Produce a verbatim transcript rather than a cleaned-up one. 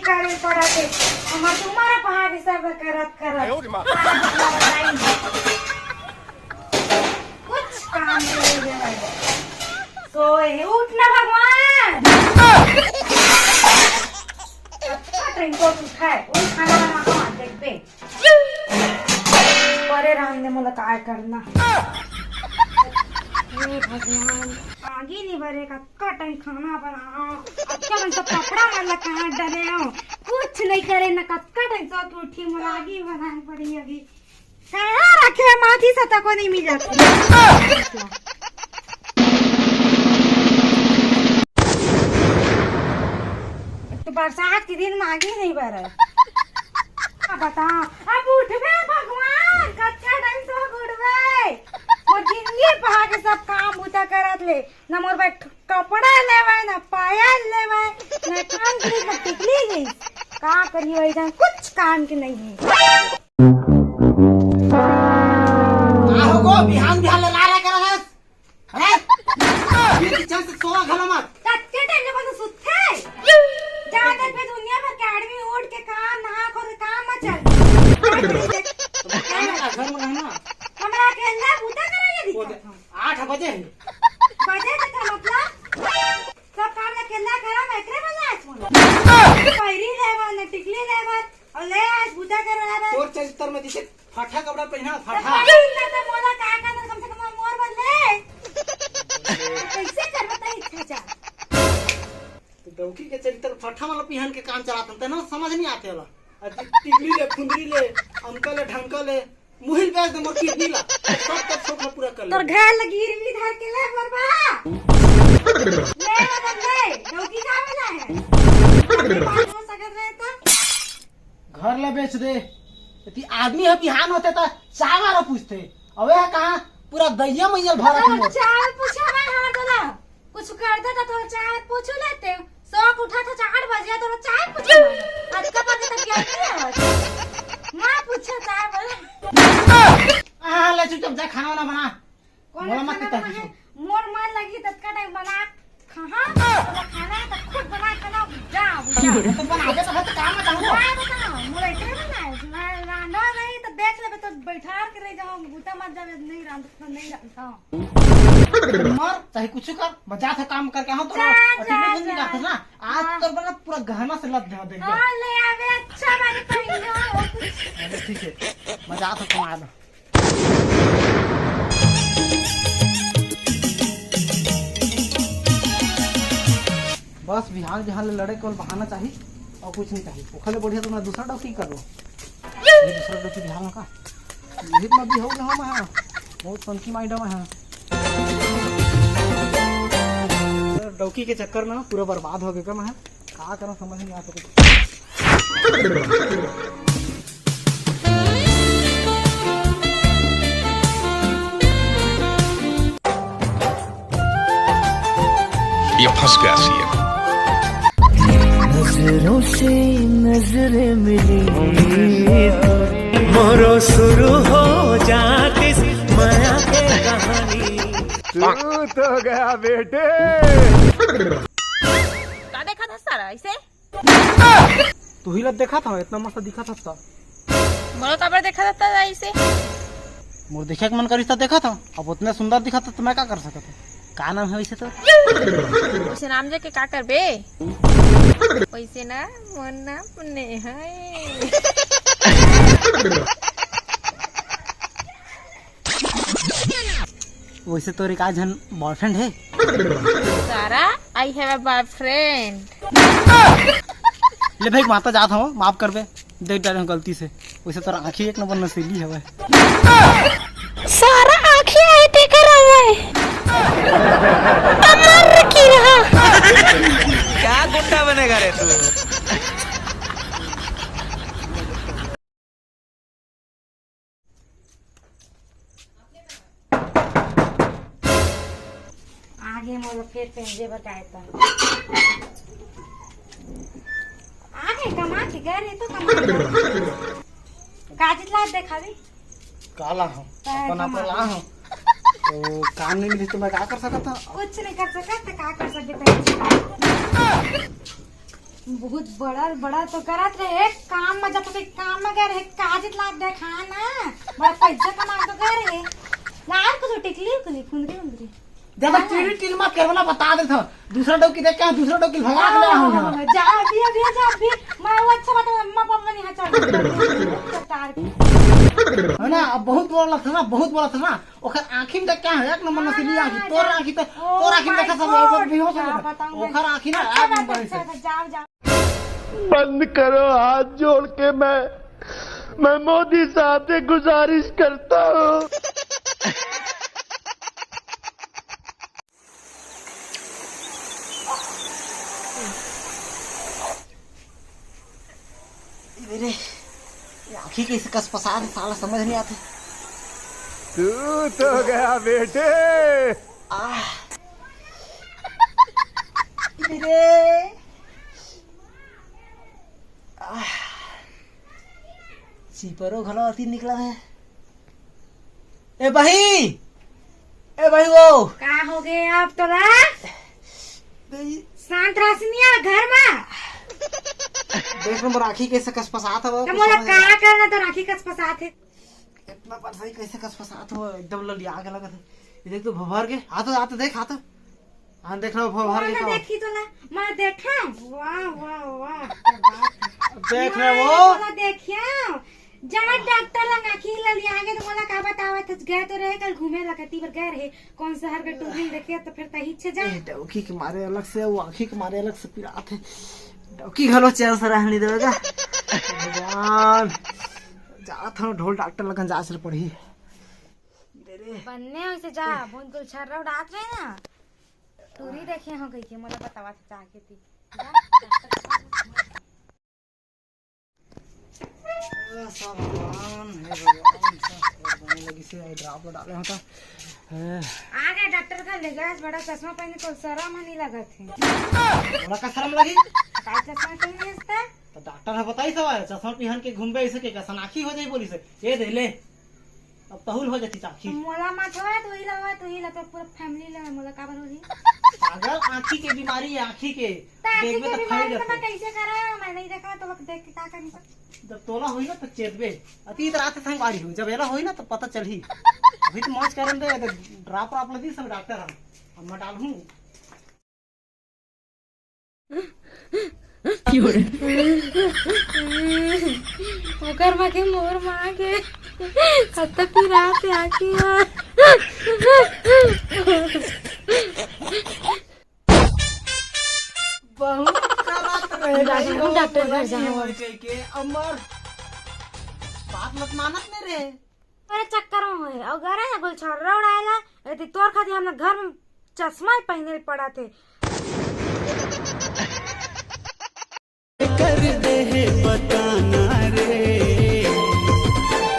करे पड़त हे। हमर तुम्हारा पहाड़ सब करत करत। कुछ काम नहीं है भाई। सोए हे, उठ ना भगवान। अच्छा, ट्रेन को उठाए, उठ खाना बना, हाँ, देखबे। परे रहन दे, मोला काय करना। हे भगवान, आगी नहीं बरे, कतका टाइम खाना बनाओ, अतका मन सब कपड़ा मन ला कहाँ डरे हो, कुछ नहीं करे ना, कतका टाइम सो के उठी, मोला आगी बनाए पड़ी अभी। कहाँ रखे माथी से तको नहीं मिल जाती। तो बरसात के दिन मांगी नहीं बरस। अब बता, अब उठबे भगवान, कच्चा टाइम से उठबे। मोर जिंदगी पहा के सब काम बूता करत ले, ना मोर बर कपड़ा लेवे, ना पायल लेवे, ना कान के ना टिकली गई। का करियो, ऐसा कुछ काम के नहीं है। का हो गो, बिहान बिहान ले ला रहा कर रहा है? हैं? ये किचन से सोवा घलो मत। कतके टाइम ले बस सुत्थे? जादा पे दुनिया भर के आदमी उठ के काम, नहा खोर के काम में चल। तो मैं कहना घर में रहना। हमरा अकेला बूता करे ये वो दिक्कत दे-, है। आठ बजे है। बजे तक का मतलब? सब काम ला अकेला करा, मैं एकरे बजाय सुन। पैरी लेबर, न टिकली लेबर, और ले आज बूता कर रहा है। तोर चरित्र में जैसे फटा कपड़ा पहना, तो फटा। पहन ना तो मोला का करना, कम से कम मोर बदले। कैसे कर बताई, इच्छा जा। तो डौकी के चरित्र फटा वाला पिहन के काम चलात हन, तेनो समझ नहीं आते वाला। अति टिकली ले, फुंदरी ले, अमका ले, ढंका ले, मुहिल बेच दे मोर किडनी ला। सब तक शौक ला पूरा कर ले। तोर घर ला गिरवी धर के ले मोर बा। ले मतलब ले, डौकी का वाला है? बात हो सकत रहे तो। घर ला बेच दे। यदि आदमी ह बिहान होते त चाय वाला पूछते। अबे ह कहाँ पूरा दैया मैया भरत अरे मोर। चाय पूछे भाई हमार दादा। कुछ कर दे तो तोर चाय पूछ लेते। शौक उठा था चार बजे तो चाय पूछे। आज का बजे तक क्या नहीं है? ना पूछे चाय बोले। हाँ, ले चुपचाप जा खाना वाना बना। कौन मोला मत खाना किता बना कुछ। है? मोर मन लगी ततका टाइम बना खाहा। तोला खाना है तो खुद बना खाना जा बुझा। तो बनावे तो है तो काम बताऊँ। काय बताऊँ? मोला एकरे बनाए। मैं रांधा नहीं तो देख लेबे तो बैठार के रह जाऊँ। बूता मत जावे, नहीं रांध, नहीं रांधता। मर, चाहे कुछ कर, मैं जात हँव काम करके आऊँ तो जा, और जा, टिफिन जा। नहीं जात ना। आज हाँ। तोर बना पूरा गहना से लद दे देंगे। हाँ, ले आवे, अच्छा बारी पहन लो। अरे ठीक है, मैं जात हँव कमा लो। बस बिहान बिहान ले लड़े केवल बहाना चाही और कुछ नहीं चाही। ओखर ले बढ़िया तो मैं दूसरा डौकी कर लो। ये दूसरा डौकी बिहान में का? ये तो मैं भी हो ना मैं हाँ। बहुत funky mind है मैं हाँ। डौकी के चक्कर में पूरा बर्बाद हो गया मैं हाँ। का करूँ समझ नहीं आता कुछ। ये फंस गया सीएम। नजरों से नजरें मिली, मोरो शुरू हो जात इस माया के कहानी। तू तो गया बेटे। का देखा था सारा ऐसे? तुही ला देखा था, इतना मस्त दिखा था। मोला काबर देखा था ऐसे? मोर देखे के मन करिस त देखा था। अब उतने सुंदर दिखा था तो मैं का कर सकत हूँ? का नाम है वैसे तो? वैसे नाम जाके का करबे? वैसे ना, मोर नाम नेहा है। वैसे तोर एक आध झन boyfriend है? सारा, I have a boyfriend। ले भाई, माता जात हूँ, माफ करबे, देख डारे हूँ गलती से। वैसे तोर आँखी एक नंबर नशीली हवे। सारा आँखी आए तेकर हवे। अमर की रहा। क्या गुंडा बनेगा रे तू? आगे मोला फेर पहनजे बर काय त। आगे कमा के गए रे तो कमा के। काजित ला देखावे। का ला हो? काय अपन कमा अपन ला हो। तो काम नहीं मिली तो मैं का कर सकत हूँ? कुछ नहीं कर सकत तो का कर सकते? बहुत बड़ा बड़ा तो करत रहे, काम में जब तक काम में गए रहे, काजित लाग दे खाना, बड़ा पैसा कमा तो गए रहे। लाल कुछ टिकली उकली, फुंदरी उंदरी। ज्यादा हाँ। टिल टिल मत करवना, बता देत हूँ। दूसरा डौकी देख के, दूसरा डौकी भगा के ले आऊँ ना। हाँ, जा अभी, अभी जा अभी। मैं वो अच्छा बात है, अम्मा पापा नहीं, हाँ, चल। चट्टार की। है ना, अब बहुत बोला था ना, बहुत बोला था ना। ओकर आँखी में देख क्या है, एक नंबर नसीली आँखी। तोर आँखी तो, ओ तोर आँखी में my देखा सब God, एक भी हो क्या सकता। बताऊँ मैं। ओकर आँखी ना अच्छा एक बात नंबर है, है। अच्छा बात, जाओ, जाओ। बंद करो, हाथ जोड़ के मैं, मैं मोदी साहब से गुजारिश करता हूँ। ए रे, ये आँखी कैसे कसपसात हे, साला समझ नहीं आते। तू तो गया बेटे। आह। ए रे। आह। चिपरो घलो अति निकला है। ए बही, ए बही वो। का हो गए अब तोला? गई। शांत रह सिनिया घर में। देख न मोर आँखी कैसे कसपसात हवय, तो कुछ मोला समझ का नहीं। करना तो आँखी कसपसात है। इतना पर सही कैसे कसपसात हो, एकदम ललिया के लगत है। ये देख तो भभर के, आ तो, आ तो देख, आ तो। हाँ, देख ना, भभर के मैं का। देखी तो ना, मैं देखा। वाह, वाह, वाह, क्या बात है। देख ना मैं वो। तोला देखिया। जहाँ डॉक्टर लंग आँखी ललिया गए तो मोला का बतावत है, गए तो रहे कल घूमे ला, कती बर गए रहे, कौन शहर के टूरिंग देखे तो फिर तही छे जा। ए, डौकी के मारे अलग से, वो आँखी के मारे अलग से पिरात है। डौकी घलो चैन से रहने देवेगा। भगवान, जात हूँ ढोल डॉक्टर लगन जांच ले पड़ही। दे रे। बन्ने हो से जा, बहुत गुलछर्रा उड़ात रहे ना। टूरी देखे हो कही के, मोला बतावा था चाह के ती। जा, डॉक्टर के पास। ए, सब भगवान, हे भगवान, सब बने लगी से, आई ड्रॉप डाले होता। ए। आ गए डॉक्टर का ले गए, बड़ा चश्मा पहने तो शर्म नहीं लगा थे। बड़ा का शर्म लगी? का चश्मा पहने इसका? तो डॉक्टर ह बताई सब, चश्मा पहन के घूमबे, ऐसे के कसन आँखी हो जाई बोलिस हे। ये दे ले। अब तहुल हो जाती आँखी। मोला मत होय, तू ही ला होय, तू ही ला, तो पूरा फैमिली ला, मोला काबर होही? पागल, आँखी के बीमारी है, आँखी के। तो आँखी देखबे के तो बीमारी तो मैं जाथे। कैसे करा? मैं नहीं देखा, तो लोग देख के का करी? जब तोला होई ना तो चेतबे। अतीत रात संगवारी हो, जब एला होई ना तो पता चलही। अभी तो मौज करन दे, तो ड्रॉप व्रॉप लगी सब डॉक्टर हम। अब मैं डालहूँ। ओकर माँ के मोर माँ के कत्ता पिरात हे आँखी ह। बहुत करत रहे डॉक्टर, भाई, डॉक्टर घर बनी जाओ। होय कह के, अमर बात मत मानत नहीं रहे। अरे चक्कर में होए, अउ गरे है गुलछर्रा उड़ाएला, एती तोर खातिर हमने घर में चश्मा ही पहने पड़ा थे। कर दे हे पता